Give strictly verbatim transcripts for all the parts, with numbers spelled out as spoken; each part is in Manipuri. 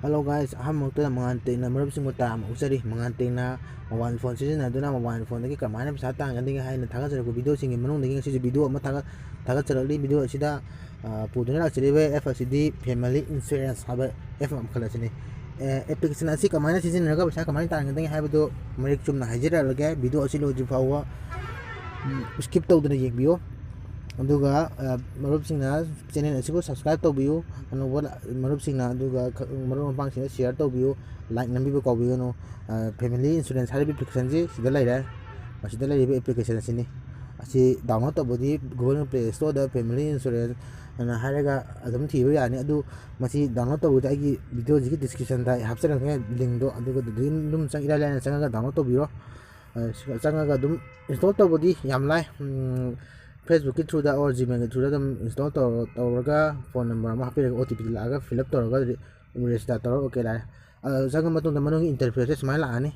Hello guys, ꯑꯍꯥꯟꯕꯃꯛꯇꯗ ꯃꯉꯥꯟ ꯇꯦꯛꯅ ꯃꯔꯨꯞꯁꯤꯡꯕꯨ ꯇꯔꯥꯝꯅ ꯑꯣꯛꯆꯔꯤ꯫ ꯃꯉꯥꯟ ꯇꯦꯛꯅ mobile phone ꯁꯤꯖꯤꯟꯅꯗꯨꯅ mobile phoneꯗꯒꯤ ꯀꯃꯥꯏꯅ ꯄꯩꯁꯥ ꯇꯥꯟꯒꯗꯒꯦ ꯍꯥꯏꯅ ꯊꯥꯒꯠꯆꯔꯛꯄ videoꯁꯤꯡꯒꯤ ꯃꯅꯨꯡꯗꯒꯤ ꯉꯁꯤꯁꯨ video ꯑꯃ ꯊꯥꯒꯠ-, ꯊꯥꯒꯠꯆꯔꯛꯂꯤ꯫ Video ꯑꯁꯤꯗ, ꯑ, ꯄꯨꯗꯨꯅ ꯂꯥꯛꯆꯔꯤꯕ app ꯑꯁꯤꯗꯤ Family Insurance ꯍꯥꯏꯕ app ꯃꯈꯜ ꯑꯁꯤꯅꯤ꯫ ꯑꯦ, application ꯑꯁꯤ ꯀꯃꯥꯏꯅ ꯁꯤꯖꯤꯟꯅꯔꯒ ꯄꯩꯁꯥ ꯀꯃꯥꯏꯅ ꯇꯥꯟꯒꯗꯒꯦ ꯍꯥꯏꯕꯗꯨ ꯃꯔꯤꯛ ꯆꯨꯝꯅ ꯍꯥꯏꯖꯔꯛꯂꯒꯦ꯫ Video ꯑꯁꯤ ꯂꯣꯏꯗ꯭ꯔꯤ ꯐꯥꯎꯕ, ꯎꯝ, skip ꯇꯧꯗꯅ ꯌꯦꯡꯕꯤꯌꯨ꯫ ꯑꯗꯨꯒ, ꯑ, ꯃꯔꯨꯞꯁꯤꯡꯅ channel ꯑꯁꯤꯕꯨ subscribe ꯇꯧꯕꯤꯌꯨ꯫ ꯑꯅꯧꯕ ꯂꯥ-, ꯃꯔꯨꯞꯁꯤꯡꯅ, ꯑꯗꯨꯒ ꯈ-, ꯃꯔꯨꯞ ꯃꯄꯥꯡꯁꯤꯡꯗ share ꯇꯧꯕꯤꯌꯨ, like ꯅꯝꯕꯤꯕ ꯀꯥꯎꯕꯤꯒꯅꯨ꯫ ꯑ, Family Insurance ꯍꯥꯏꯔꯤꯕ applicationꯁꯤ ꯁꯤꯗ ꯂꯩꯔꯦ꯫ ꯃꯁꯤꯗ ꯂꯩꯔꯤꯕ application ꯑꯁꯤꯅꯤ꯫ ꯑꯁꯤ download ꯇꯧꯕꯗꯤ Google Play Storeꯗ Family Insurance ꯑꯅ ꯍꯥꯏꯔꯒ ꯑꯗꯨꯝ ꯊꯤꯕ ꯌꯥꯅꯤ꯫ ꯑꯗꯨ ꯃꯁꯤ download ꯇꯧꯕꯗ ꯑꯩꯒꯤ videoꯁꯤꯒꯤ descriptionꯗ ꯑꯩ ꯍꯥꯞꯆꯔꯝꯒꯦ linkꯗꯣ, ꯑꯗꯨꯒ ꯑꯗꯨꯗꯒꯤ ꯑꯗꯨꯝ ꯆꯪ-, ꯏꯔꯥꯏ ꯂꯥꯏꯅ ꯆꯪꯉꯒ download ꯇꯧꯕꯤꯔꯣ꯫ ꯑ, ꯁꯤꯗ ꯆꯪꯉꯒ ꯑꯗꯨꯝ install ꯇꯧꯕꯗꯤ ꯌꯥꯝ ꯂꯥꯏ꯫ ꯎꯝ, Facebookꯀꯤ throughꯗ or Gmailꯒꯤ throughꯗ ꯑꯗꯨꯝ install ꯇꯧꯔ-, ꯇꯧꯔꯒ phone number ꯑꯃ ꯍꯥꯞꯄꯤꯔꯒ OTP ꯂꯥꯛꯑꯒ fill up ꯇꯧꯔꯒ re-, register ꯇꯧꯔꯒ OK ꯂꯥꯛꯑꯦ꯫ ꯑ, ꯆꯪꯉ ꯃꯇꯨꯡꯗ ꯃꯅꯨꯡꯒꯤ interfaceꯁꯦ ꯁꯨꯃꯥꯏꯅ ꯂꯥꯛꯑꯅꯤ꯫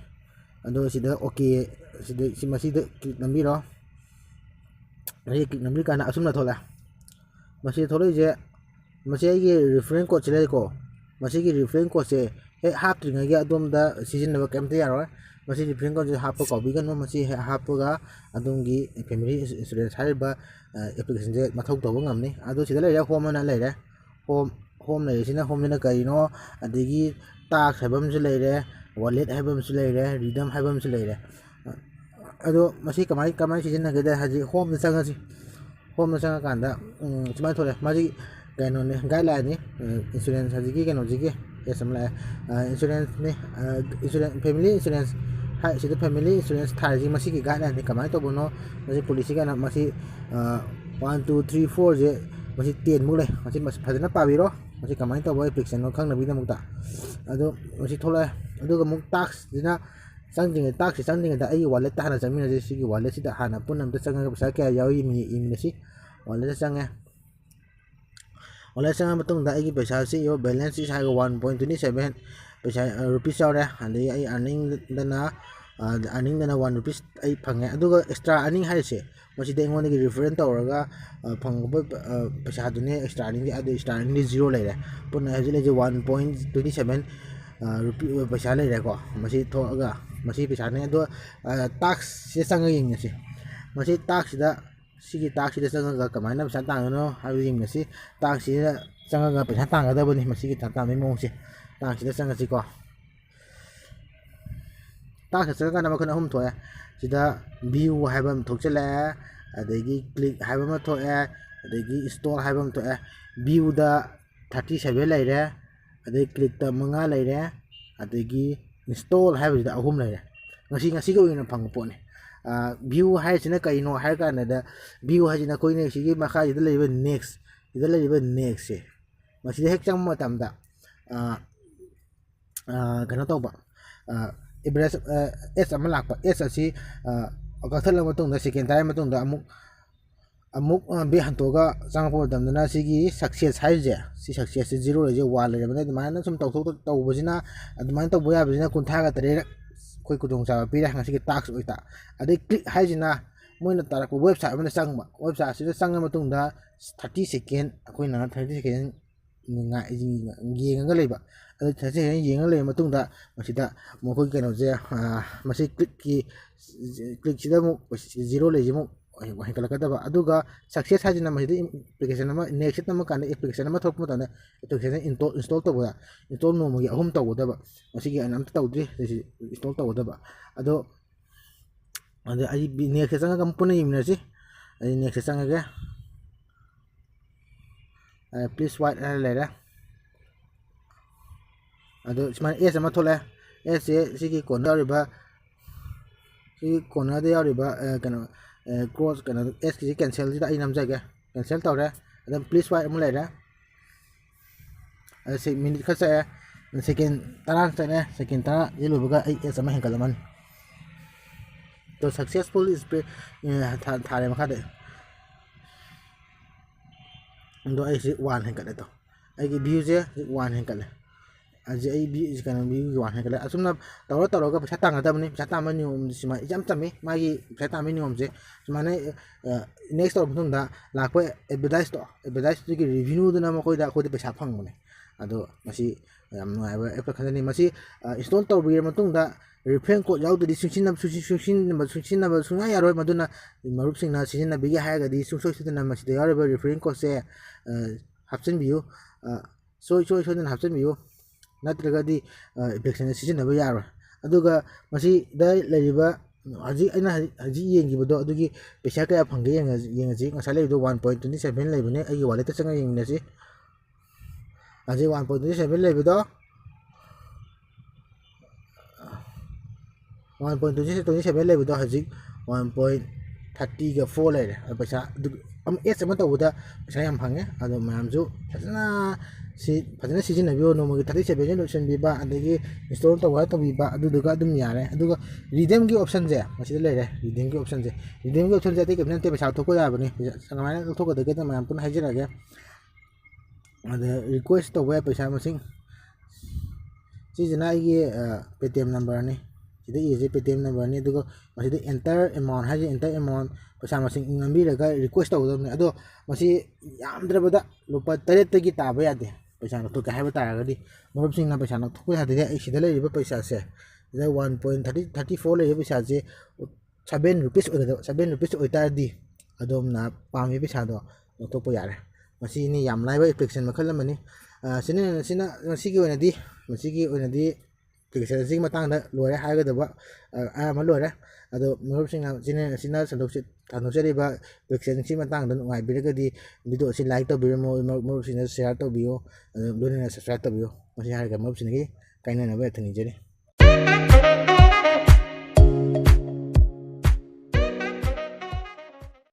ꯑꯗꯣ ꯁꯤꯗ OK, ꯁꯤꯗ, ꯁꯤ, ꯃꯁꯤꯗ click ꯅꯝꯕꯤꯔꯣ꯫ ꯃꯁꯤ click ꯅꯝꯕꯤꯔꯀꯥꯟꯗ ꯑꯁꯨꯝꯅ ꯊꯣꯛꯂꯛꯑꯦ꯫ ꯃꯁꯤꯗ ꯊꯣꯛꯂꯛꯏꯁꯦ, ꯃꯁꯤ ꯑꯩꯒꯤ reference codeꯁꯦ ꯂꯩꯀꯣ꯫ ꯃꯁꯤꯒꯤ reference codeꯁꯦ ꯍꯦꯛ ꯍꯥꯞꯇ꯭ꯔꯤꯉꯩꯒꯤ ꯑꯗꯣꯝꯗ ꯁꯤꯖꯤꯟꯅꯕ ꯀꯩꯝꯇ ꯌꯥꯔꯣꯏ꯫ ꯃꯁꯤ reference codeꯁꯦ ꯍꯥꯞꯄ ꯀꯥꯎꯕꯤꯒꯅꯨ꯫ ꯃꯁꯤ ꯍꯦꯛ ꯍꯥꯞꯄꯒ ꯑꯗꯣꯝꯒꯤ Family Insurance ꯍꯥꯏꯔꯤꯕ, ꯑ, applicationꯁꯦ ꯃꯊꯧ ꯇꯧꯕ ꯉꯝꯅꯤ꯫ ꯑꯗꯣ ꯁꯤꯗ ꯂꯩꯔꯦ, home ꯑꯅ ꯂꯩꯔꯦ꯫ Home, home ꯂꯩꯔꯤꯁꯤꯅ, homeꯁꯤꯅ ꯀꯔꯤꯅꯣ? ꯑꯗꯒꯤ task ꯍꯥꯏꯕ ꯑꯃꯁꯨ ꯂꯩꯔꯦ, wallet ꯍꯥꯏꯕ ꯑꯃꯁꯨ ꯂꯩꯔꯦ, redeem ꯍꯥꯏꯕ ꯑꯃꯁꯨ ꯂꯩꯔꯦ꯫ ꯑꯗꯣ ꯃꯁꯤ ꯀꯃꯥꯏ, ꯀꯃꯥꯏꯅ ꯁꯤꯖꯤꯟꯅꯒꯦꯗ? ꯍꯧꯖꯤꯛ homeꯗ ꯆꯪꯉꯁꯤ꯫ Homeꯗ ꯆꯪꯉꯀꯥꯟꯗ, ꯎꯝ, ꯁꯨꯃꯥꯏꯅ ꯊꯣꯛꯂꯛꯑꯦ꯫ ꯃꯥꯒꯤ ꯀꯩꯅꯣꯅꯦ, guideline ꯅꯤ꯫ ꯑ, insurance ꯍꯧꯖꯤꯛꯀꯤ ꯀꯩꯅꯣꯁꯤꯒꯤ case ꯑꯃ ꯂꯥꯛꯑꯦ꯫ ꯑ, insurance ꯅꯤ꯫ ꯑ, insurance, family insurance ꯍꯥꯏ, ꯁꯤꯗ family insurance ꯊꯥꯔꯤꯁꯤ ꯃꯁꯤꯒꯤ guideline ꯅꯤ꯫ ꯀꯃꯥꯏꯅ ꯇꯧꯕꯅꯣ? ꯃꯁꯤ policy ꯀꯥꯏꯅ ꯃꯁꯤ, ꯑ, one, two, three, fourꯁꯦ ꯃꯁꯤ tenꯃꯨꯛ ꯂꯩ꯫ ꯃꯁꯤ ꯃꯁ-, ꯐꯖꯅ ꯄꯥꯕꯤꯔꯣ꯫ ꯃꯁꯤ ꯀꯃꯥꯏꯅ ꯇꯧꯕ applicationꯅꯣ ꯈꯪꯅꯕꯒꯤꯗꯃꯛꯇ꯫ ꯑꯗꯣ ꯃꯁꯤ ꯊꯣꯛꯂꯛꯑꯦ꯫ ꯑꯗꯨꯒ ꯑꯃꯨꯛ taskꯁꯤꯅ ꯆꯪꯗ꯭ꯔꯤꯉꯩ, taskꯁꯤ ꯆꯪꯗ꯭ꯔꯤꯉꯩꯗ ꯑꯩꯒꯤ walletꯇ ꯍꯥꯟꯅ ꯆꯪꯃꯤꯟꯅꯁꯤ꯫ ꯁꯤꯒꯤ walletꯁꯤꯗ ꯍꯥꯟꯅ ꯄꯨꯟꯅ ꯑꯝꯇ ꯆꯪꯉꯒ ꯄꯩꯁꯥ ꯀꯌꯥ ꯌꯥꯎꯔꯤ ꯌꯦꯡꯃꯤ-, ꯌꯦꯡꯃꯤꯟꯅꯁꯤ꯫ Walletꯇ ꯆꯪꯉꯦ꯫ Wallet ꯆꯪꯉ ꯃꯇꯨꯡꯗ ꯑꯩꯒꯤ ꯄꯩꯁꯥꯁꯤ, your balance is ꯍꯥꯏꯔꯒ one point twenty seven ꯄꯩꯁꯥ, ꯑ, rupees ꯌꯥꯎꯔꯦ꯫ ꯑꯗꯒꯤ ꯑꯩ earningꯗꯅ, ꯑ, earningꯗꯅ one rupees ꯑꯩ ꯐꯪꯉꯦ꯫ ꯑꯗꯨꯒ extra earning ꯍꯥꯏꯔꯤꯁꯦ ꯃꯁꯤꯗ ꯑꯩꯉꯣꯟꯗꯒꯤ ꯔꯤꯐꯔꯦꯟ ꯇꯧꯔꯒ, ꯑ, ꯐꯪꯉꯛꯄ, ꯑ, ꯄꯩꯁꯥꯗꯨꯅꯦ extra earningꯒꯤ, ꯑꯗꯨ extra earningꯗꯤ zero ꯂꯩꯔꯦ꯫ ꯄꯨꯟꯅ ꯍꯧꯖꯤꯛ ꯂꯩꯔꯤꯁꯦ one point twenty seven, ꯑ, ꯔꯨꯄꯤ, ꯑ, ꯄꯩꯁꯥ ꯂꯩꯔꯦꯀꯣ꯫ ꯃꯁꯤ ꯊꯣꯛꯑꯒ ꯃꯁꯤ ꯄꯩꯁꯥꯅꯦ꯫ ꯑꯗꯣ, ꯑ, taskꯁꯤꯗ ꯆꯪꯉꯒ ꯌꯦꯡꯉꯁꯤ꯫ ꯃꯁꯤ taskꯁꯤꯗ, ꯁꯤꯒꯤ taskꯁꯤꯗ ꯆꯪꯉꯒ ꯀꯃꯥꯏꯅ ꯄꯩꯁꯥ ꯇꯥꯟꯒꯗꯣꯏꯅꯣ ꯍꯥꯏꯕꯗꯨ ꯌꯦꯡꯉꯁꯤ꯫ Taskꯁꯤꯗ ꯆꯪꯉꯒ ꯄꯩꯁꯥ ꯇꯥꯟꯒꯗꯕꯅꯤ꯫ ꯃꯁꯤꯒꯤ ꯄꯩꯁꯥ ꯇꯥꯟꯕꯒꯤ ꯃꯑꯣꯡꯁꯦ, taskꯁꯤꯗ ꯆꯪꯉꯁꯤꯀꯣ꯫ Taskꯇ ꯆꯪꯉꯀꯥꯟꯗ ꯃꯈꯜ ꯑꯍꯨꯝ ꯊꯣꯛꯑꯦ꯫ ꯁꯤꯗ view ꯍꯥꯏꯕ ꯑꯃ ꯊꯣꯛꯆꯜꯂꯛꯑꯦ, ꯑꯗꯒꯤ click ꯍꯥꯏꯕ ꯑꯃ ꯊꯣꯛꯑꯦ, ꯑꯗꯒꯤ install ꯍꯥꯏꯕ ꯑꯃ ꯊꯣꯛꯑꯦ꯫ Viewꯗ thirty seven ꯂꯩꯔꯦ, ꯑꯗꯩ clickꯇ ꯃꯉꯥ ꯂꯩꯔꯦ, ꯑꯗꯒꯤ install ꯍꯥꯏꯕꯁꯤꯗ ꯑꯍꯨꯝ ꯂꯩꯔꯦ꯫ ꯉꯁꯤ, ꯉꯁꯤꯒꯤ ꯑꯣꯏꯅ ꯐꯪꯕ ꯄꯣꯠꯅꯤ꯫ ꯑ, view ꯍꯥꯏꯁꯤꯅ ꯀꯩꯅꯣ ꯍꯥꯏꯔ ꯀꯥꯟꯗ, view ꯍꯥꯏꯁꯤꯅ ꯑꯩꯈꯣꯏꯅ ꯁꯤꯒꯤ ꯃꯈꯥꯁꯤꯗ ꯂꯩꯔꯤꯕ next, ꯁꯤꯗ ꯂꯩꯔꯤꯕ nextꯁꯦ, ꯃꯁꯤꯗ ꯍꯦꯛ ꯆꯪꯕ ꯃꯇꯝꯗ, ꯑ, ꯑ, ꯀꯩꯅꯣ ꯇꯧꯕ, ꯑ, average, ꯑ, ads ꯑꯃ ꯂꯥꯛꯄ, ads ꯑꯁꯤ, ꯑ, ꯀꯛꯊꯠꯂꯕ ꯃꯇꯨꯡꯗ, second ꯇꯔꯥꯒꯤ ꯃꯇꯨꯡꯗ ꯑꯃꯨꯛ, ꯑꯃꯨꯛ, ꯑ, back ꯍꯟꯇꯣꯛꯑꯒ ꯆꯪꯉꯛꯄ ꯃꯇꯝꯗꯅ ꯁꯤꯒꯤ success ꯍꯥꯏꯔꯤꯁꯦ, ꯁꯤ successꯁꯦ zero ꯂꯩꯔꯤꯁꯦ, one ꯂꯩꯔꯕꯅꯦ꯫ ꯑꯗꯨꯃꯥꯏꯅ ꯁꯨꯝ ꯇꯧꯊꯣꯛ-, ꯇꯧꯕꯁꯤꯅ, ꯑꯗꯨꯃꯥꯏꯅ ꯇꯧꯕ ꯌꯥꯕꯁꯤꯅ ꯀꯨꯟꯊ꯭ꯔꯥꯒ ꯇꯔꯦꯠ ꯑꯩꯈꯣꯏ ꯈꯨꯗꯣꯡꯆꯥꯕ ꯄꯤꯔꯦ ꯉꯁꯤꯒꯤ task ꯑꯣꯏꯇꯥ꯫ ꯑꯗꯩ click ꯍꯥꯏꯁꯤꯅ ꯃꯣꯏꯅ ꯇꯥꯔꯛꯄ website ꯑꯃꯗ ꯆꯪꯕ, websiteꯁꯤꯗ ꯆꯪꯉ ꯃꯇꯨꯡꯗ thirty second, ꯑꯩꯈꯣꯏꯅ thirty second ꯉꯥꯏ-, ꯌꯦꯡꯉꯒ ꯂꯩꯕ꯫ ꯑꯗꯨ thirty second ꯌꯦꯡꯉ ꯂꯩꯔ ꯃꯇꯨꯡꯗ ꯃꯁꯤꯗ ꯃꯈꯣꯏꯒꯤ ꯀꯩꯅꯣꯁꯦ, ꯑ, ꯃꯁꯤ clickꯀꯤ, clickꯁꯤꯗ ꯑꯃꯨꯛ zero ꯂꯩꯁꯤ ꯑꯃꯨꯛ ꯍꯦꯟꯒꯠꯂꯛꯀꯗꯕ꯫ ꯑꯗꯨꯒ success ꯍꯥꯏꯁꯤꯅ ꯃꯁꯤꯗ application ꯑꯃ, next ꯅꯝꯃꯀꯥꯟꯗ application ꯑꯃ ꯊꯣꯛꯂꯛꯄ ꯃꯇꯝꯗ application install, install ꯇꯧꯕꯗ, install ꯅꯣꯡꯃꯒꯤ ꯑꯍꯨꯝ ꯇꯧꯒꯗꯕ꯫ ꯃꯁꯤꯒꯤ ꯑꯩꯅ ꯑꯝꯇ ꯇꯧꯗ꯭ꯔꯤ, ꯁꯤꯁꯤ install ꯇꯧꯒꯗꯕ꯫ ꯑꯗꯣ, ꯑꯗ ꯑꯩ ꯕꯤ-, nextꯇ ꯆꯪꯉꯒ ꯑꯃꯨꯛ ꯄꯨꯟꯅ ꯌꯦꯡꯃꯤꯟꯅꯁꯤ꯫ ꯑꯩ nextꯇ ꯆꯪꯉꯒꯦ꯫ ꯑ, please wait ꯍꯥꯏꯅ ꯂꯩꯔꯦ꯫ ꯑꯗꯣ ꯁꯨꯃꯥꯏꯅ ads ꯑꯃ ꯊꯣꯛꯂꯛꯑꯦ꯫ Adsꯁꯦ ꯁꯤꯒꯤ corner ꯌꯥꯎꯔꯤꯕ, ꯁꯤꯒꯤ cornerꯗ ꯌꯥꯎꯔꯤꯕ, ꯑ, ꯀꯩꯅꯣ, ꯑ, cross, ꯀꯩꯅꯣ, adsꯀꯤꯁꯤ cancelꯁꯤꯗ ꯑꯩ ꯅꯝꯖꯒꯦ꯫ Cancel ꯇꯧꯔꯦ꯫ ꯑꯗꯨꯝ please wait ꯑꯃ ꯂꯩꯔꯦ꯫ ꯑꯗ ꯁꯤ minute ꯈꯔ ꯆꯠꯂꯦ꯫ Second ꯇꯔꯥ ꯆꯠꯂꯦ꯫ Second ꯇꯔꯥ ꯂꯣꯏꯕꯒ ꯑꯩ ads ꯑꯃ ꯍꯦꯟꯒꯠꯂꯝꯃꯅꯤ꯫ ꯑꯗꯣ successful is pre-, ꯑ, ꯊꯥ-, ꯊꯥꯔꯦ ꯃꯈꯥꯗ꯫ ꯑꯗꯣ ꯑꯩꯁꯤ one ꯍꯦꯟꯒꯠꯂꯦ꯫ ꯑꯗꯣ ꯑꯩꯒꯤ viewꯁꯦ ꯍꯧꯖꯤꯛ one ꯍꯦꯟꯒꯠꯂꯦ꯫ ꯍꯧꯖꯤꯛ ꯑꯩ ꯚꯤ-, ꯀꯩꯅꯣ, ꯚ꯭ꯌꯨꯒꯤ ꯋꯥꯡ ꯍꯦꯟꯒꯠꯂꯦ꯫ ꯑꯁꯨꯝꯅ ꯇꯧꯔ ꯇꯧꯔꯒ ꯄꯩꯁꯥ ꯇꯥꯟꯒꯗꯕꯅꯤ꯫ ꯄꯩꯁꯥ ꯇꯥꯟꯕ ꯅꯤꯌꯣꯝꯁꯤꯃ ꯏꯆꯝ ꯆꯝꯃꯤ꯫ ꯃꯥꯒꯤ ꯄꯩꯁꯥ ꯇꯥꯟꯕꯒꯤ ꯅꯤꯌꯣꯝꯁꯦ ꯁꯨꯃꯥꯏꯅ, ꯑ, next ꯇꯧꯔꯕ ꯃꯇꯨꯡꯗ ꯂꯥꯛꯄ advertiseꯇꯣ, advertiseꯇꯨꯒꯤ revenueꯗꯨꯅ ꯃꯈꯣꯏꯗ, ꯑꯩꯈꯣꯏꯗ ꯄꯩꯁꯥ ꯐꯪꯕꯅꯦ꯫ ꯑꯗꯣ ꯃꯁꯤ ꯌꯥꯝ ꯅꯨꯡꯉꯥꯏꯕ applicationꯅꯤ꯫ ꯃꯁꯤ, ꯑ, install ꯇꯧꯕꯤꯔ ꯃꯇꯨꯡꯗ referral code ꯌꯥꯎꯗ꯭ꯔꯗꯤ ꯁꯨꯡꯁꯤꯟꯅꯕ, ꯁꯨꯡꯁꯤ-, ꯁꯨꯡꯁꯤꯟꯅꯕ, ꯁꯨꯡꯁꯤꯟꯅꯕ ꯁꯨꯡꯌꯥ ꯌꯥꯔꯣꯏ꯫ ꯃꯗꯨꯅ ꯃꯔꯨꯞꯁꯤꯡꯅ ꯁꯤꯖꯤꯟꯅꯕꯤꯒꯦ ꯍꯥꯏꯔꯒꯗꯤ ꯁꯨꯡꯁꯣꯏ ꯁꯣꯏꯗꯅ ꯃꯁꯤꯗ ꯌꯥꯎꯔꯤꯕ referral codeꯁꯦ, ꯑ, ꯍꯥꯞꯆꯤꯟꯕꯤꯌꯨ꯫ ꯑ, ꯁꯣꯏ-, ꯁꯣꯏ-, ꯁꯣꯏꯗꯅ ꯍꯥꯞꯆꯤꯟꯕꯤꯌꯨ꯫ ꯅꯠꯇ꯭ꯔꯒꯗꯤ, ꯑ, applicationꯁꯦ ꯁꯤꯖꯤꯟꯅꯕ ꯌꯥꯔꯣꯏ꯫ ꯑꯗꯨꯒ ꯃꯁꯤꯗ ꯂꯩꯔꯤꯕ ꯍꯧꯖꯤꯛ ꯑꯩꯅ ꯍꯧꯖꯤꯛ, ꯍꯧꯖꯤꯛ ꯌꯦꯡꯈꯤꯕꯗꯣ, ꯑꯗꯨꯒꯤ ꯄꯩꯁꯥ ꯀꯌꯥ ꯐꯪꯒꯦ ꯌꯦꯡꯉ-, ꯌꯦꯡꯉꯁꯤ꯫ ꯉꯁꯥꯏ ꯂꯩꯕꯗꯣ one point twenty seven ꯂꯩꯕꯅꯦ꯫ ꯑꯩꯒꯤ walletꯇ ꯆꯪꯉ ꯌꯦꯡꯃꯤꯟꯅꯁꯤ꯫ ꯍꯧꯖꯤꯛ one point twenty seven ꯂꯩꯕꯗꯣ, one point twenty, twenty seven ꯂꯩꯕꯗꯣ ꯍꯧꯖꯤꯛ one point thirty four ꯂꯩꯔꯦ꯫ ꯑꯗꯣ ꯄꯩꯁꯥ ꯑꯗꯨ ꯑꯃ, ads ꯑꯃ ꯇꯧꯕꯗ ꯄꯩꯁꯥ ꯌꯥꯝ ꯐꯪꯉꯦ꯫ ꯑꯗꯣ ꯃꯌꯥꯝꯁꯨ ꯐꯖꯅ ꯁꯤ, ꯐꯖꯅ ꯁꯤꯖꯤꯟꯅꯕꯤꯌꯨ꯫ ꯅꯣꯡꯃꯒꯤ thirty seven ꯂꯣꯏꯁꯤꯟꯕꯤꯕ, ꯑꯗꯒꯤ install ꯇꯧꯕ ꯇꯧꯕꯤꯕ, ꯑꯗꯨꯗꯨꯒ ꯑꯗꯨꯝ ꯌꯥꯔꯦ꯫ ꯑꯗꯨꯒ redeemꯒꯤ optionꯁꯦ ꯃꯁꯤꯗ ꯂꯩꯔꯦ꯫ Redeemꯒꯤ optionꯁꯦ, redeemꯒꯤ optionꯁꯦ ꯑꯇꯩ ꯀꯩꯝꯇ ꯅꯠꯇꯦ, ꯄꯩꯁꯥ ꯂꯧꯊꯣꯛꯄ ꯌꯥꯕꯅꯤ꯫ ꯄꯩꯁꯥ ꯀꯃꯥꯏꯅ ꯂꯧꯊꯣꯛꯀꯗꯒꯦꯗ ꯃꯌꯥꯝ ꯄꯨꯟꯅ ꯍꯥꯏꯖꯔꯛꯑꯒꯦ꯫ ꯑꯗ request ꯇꯧꯕ ꯌꯥꯏ ꯄꯩꯁꯥ ꯃꯁꯤꯡ꯫ ꯁꯤꯁꯤꯅ ꯑꯩꯒꯤ, ꯑ, Paytm numberꯅꯤ꯫ ꯁꯤꯗ ꯏꯔꯤꯁꯦ Paytm numberꯅꯤ꯫ ꯑꯗꯨꯒ ꯃꯁꯤꯗ enter amount ꯍꯥꯏꯁꯦ, enter amount, ꯄꯩꯁꯥ ꯃꯁꯤꯡ ꯅꯝꯕꯤꯔꯒ request ꯇꯧꯒꯗꯕꯅꯤ꯫ ꯑꯗꯣ ꯃꯁꯤ ꯌꯥꯝꯗ꯭ꯔꯕꯗ ꯂꯨꯄꯥ ꯇꯔꯦꯠꯇꯒꯤ ꯇꯥꯕ ꯌꯥꯗꯦ꯫ ꯄꯩꯁꯥ ꯂꯧꯊꯣꯛꯀꯦ ꯍꯥꯏꯕ ꯇꯥꯔꯒꯗꯤ ꯃꯔꯨꯞꯁꯤꯡꯅ ꯄꯩꯁꯥ ꯂꯧꯊꯣꯛꯄ ꯌꯥꯗꯦ꯫ ꯑꯩ ꯁꯤꯗ ꯂꯩꯔꯤꯕ ꯄꯩꯁꯥꯁꯦ, ꯁꯤꯗ one point thirty, thirty four ꯂꯩꯔꯤꯕ ꯄꯩꯁꯥꯁꯦ seven rupees ꯑꯣꯏꯒꯗꯕ꯫ Seven rupees ꯑꯣꯏꯇꯥꯔꯗꯤ ꯑꯗꯣꯝꯅ ꯄꯥꯝꯃꯤꯕ ꯄꯩꯁꯥꯗꯣ ꯂꯧꯊꯣꯛꯄ ꯌꯥꯔꯦ꯫ ꯃꯁꯤꯅꯤ ꯌꯥꯝ ꯂꯥꯏꯕ application ꯃꯈꯜ ꯑꯃꯅꯤ꯫ ꯑ, ꯁꯤꯅ, ꯁꯤꯅ, ꯃꯁꯤꯒꯤ ꯑꯣꯏꯅꯗꯤ, ꯃꯁꯤꯒꯤ ꯑꯣꯏꯅꯗꯤ application ꯑꯁꯤꯒꯤ ꯃꯇꯥꯡꯗ ꯂꯣꯏꯔꯦ ꯍꯥꯏꯒꯗꯕ, ꯑ, ꯑꯌꯥꯝꯕ ꯂꯣꯏꯔꯦ꯫ ꯑꯗꯣ ꯃꯔꯨꯞꯁꯤꯡꯅ ꯁꯤꯅ, ꯁꯤꯅ ꯁꯟꯗꯣꯛꯆ-, ꯁꯟꯗꯣꯛꯆꯔꯤꯕ applicationꯁꯤ ꯃꯇꯥꯡꯗ ꯅꯨꯡꯉꯥꯏꯕꯤꯔꯒꯗꯤ video ꯑꯁꯤ like ꯇꯧꯕꯤꯔꯝꯃꯣ, ꯃꯔꯨꯞ, ꯃꯔꯨꯞꯁꯤꯡꯗ share ꯇꯧꯕꯤꯌꯨ, ꯑꯗꯨ ꯂꯣꯏꯅꯅ subscribe ꯇꯧꯕꯤꯌꯨ꯫ ꯃꯁꯤ ꯍꯥꯏꯔꯒ ꯃꯔꯨꯞꯁꯤꯡꯗꯒꯤ ꯀꯥꯏꯅꯅꯕ ꯌꯥꯊꯪ ꯅꯤꯖꯔꯤ꯫